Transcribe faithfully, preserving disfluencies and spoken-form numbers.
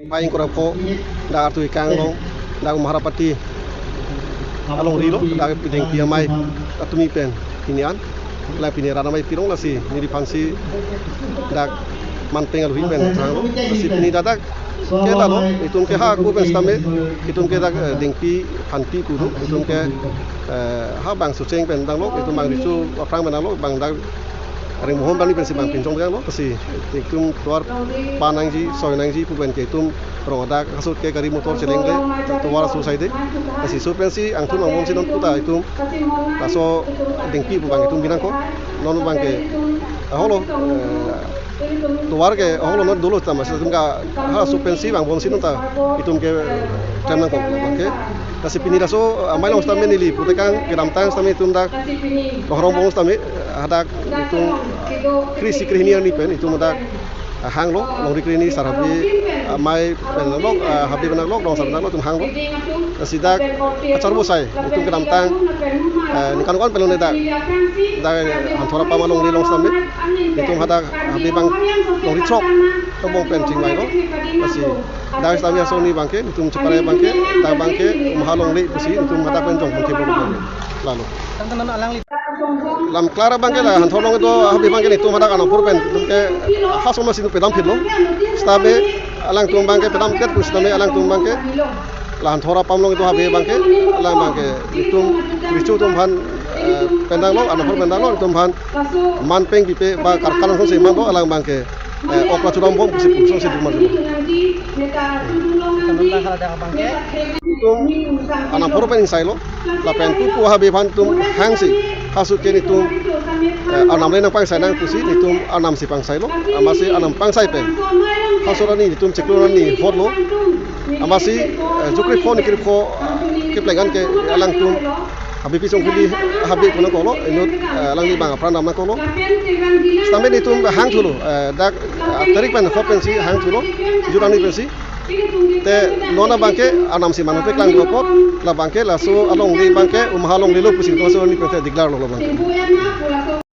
Pai ingkoi ra pho, dak artu ikang along, dak Umharapati alongri lo, dak Dengpi amei atumi pen pini an, la pini rat amei pi rong lasi neliphan si dak Manpeng alohi pen thang lo, lasi pini dak dak ke lalo, itum ke ha ako pen sitame, itum ke dak, eh, Dengpi phanpi pu do, itum ke, eh, ha bang Socheng pen dang lo, itum bang Riso aphrang pen dang lo, bang dak Ringmohon bang ni pensi bang pinchong dang lo, lasi itum tovar pa nangji, soi nangji pu pen ke itum rong adak asut ke gari motor cheleng le, tovar aso sai de. Lasi laso pensi angthun angbong si non puta itum laso Dengpi pu bang itum binang ko. Non bang ke, aholo, eh, tovar ke aholo non dolo tama si itum ka ha laso pensi bang bom si non ta itum ke, eh, klem nang ko bang ke. Lasi pini laso, eh, amei along sitame neli putekang kedamtang sitame itum dak Lohorong bong sitame, eh, hadak itum kre-isi kre-hini arni pen itum hadak, eh, hang lo, longri kre-hini sar Habe, eh, amei pen lo, eh, Habe pen lo, Longsar pen lo, itum hang lo. Lasi dak achar bo sai itum kedamtang, eh, ningkan ko-an pen lo ne dak, dak, eh, Hanthor apam alongri along sitame itum hadak Habe bang longri throk tobong pen chingvai lo. Lasi dak sitame ason ni bang ke, itum chepare bang ke, dak bang ke Umha alongri pusi itum hadak pen jong pen ke bang ke. Lalo. Tangtan alangli. Lam klar bang ke la Hanthor along do Habe bang ke itum hadak Anapur pen itum ke ha soma si itum pedam phit lo. Sitame alangtum bang ke pedam ket pu sitame alangtum bang ke la Hanthor apam along itum Habe bang ke, alang bang ke itum Riso atum aphan, eh, pen dang lo, Anapur pen dang lo, itum aphan Manpeng pipe ba Karkan along si man lo, alang bang ke, eh, ok la chudam bom pusi pu song si dumar lo. Itum Anapur pen ingsai lo, lapen pupu Habe aphan itum hang si, ha laso ke itum, eh, Arnam le nangpangsai nang pusi itum Arnam si pangsai lo, amatsi Arnam pangsai pen ha laso arni itum chiklo arni hot lo, amatsi, eh, jokre pho nikre pho, eh, kepleng an ke alangtum Habe pi song kili Habe pu nang ko lo, inut, eh, alangli bang apran dam nang ko lo. Sitame itum hang thu lo, eh, dak, eh, tarik pen hot pensi hang thu lo, jut arni pensi. Te non abang ke Arnam si manu pe klang do apot, la bang ke laso alongri bang ke Umha alongri lo pusi itum laso arni pen te declare lo la bang ke.